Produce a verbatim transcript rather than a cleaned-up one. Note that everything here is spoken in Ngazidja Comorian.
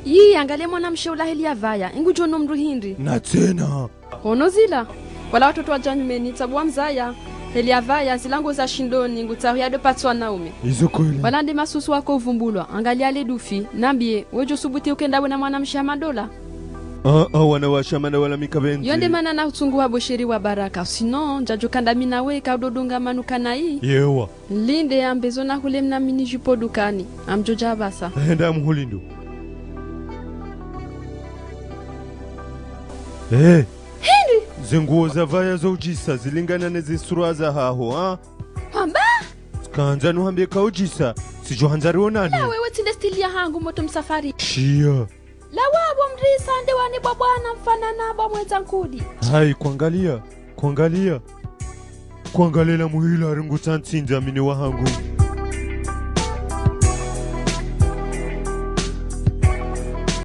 Yi, angalia mwanamshe ula heli ya vaya, ngudjo no mdru hindri. Na tsena. Ono zila, wala watoto wadja nyumeni, tsabu wa mzaya, heli ya vaya, zila nguo za shindoni, ngutsaho ya dopatswa na ume. Izo kweli. Wala nde masusu wako uvumbulwa, angalia le dufi, nambie, wedjo subuti ukenda wena mwanamshe hama ndola. Ah, ah, wanawashe hama nda wala mi kapvendzi. Yo nde mana na utsungu wa bosheri wa baraka, sinon, ndjadjo kanda mi na we, ka udodunga manuka na yi. Yewa. Linde ambe zo na hule mna mini jupo dukani. Amdjo dja pvasa. Henda mhulindo. Eh. Hindri. Zenguo za vaya zo udjisa zilingana ne zisura za haho, ha? Hamba? Kandza nuhambie ka udjisa, sidjo handza rionane. Na wewe tsi nde stili ya hangu moto msafari. Shia. La wabo mdrisa nde wani bwa bwana mfanana bwa mwedza nkudi. Hai, kwangalia, kwangalia. Kwangalia la muhila ringu tsantsindza mine wa hangu.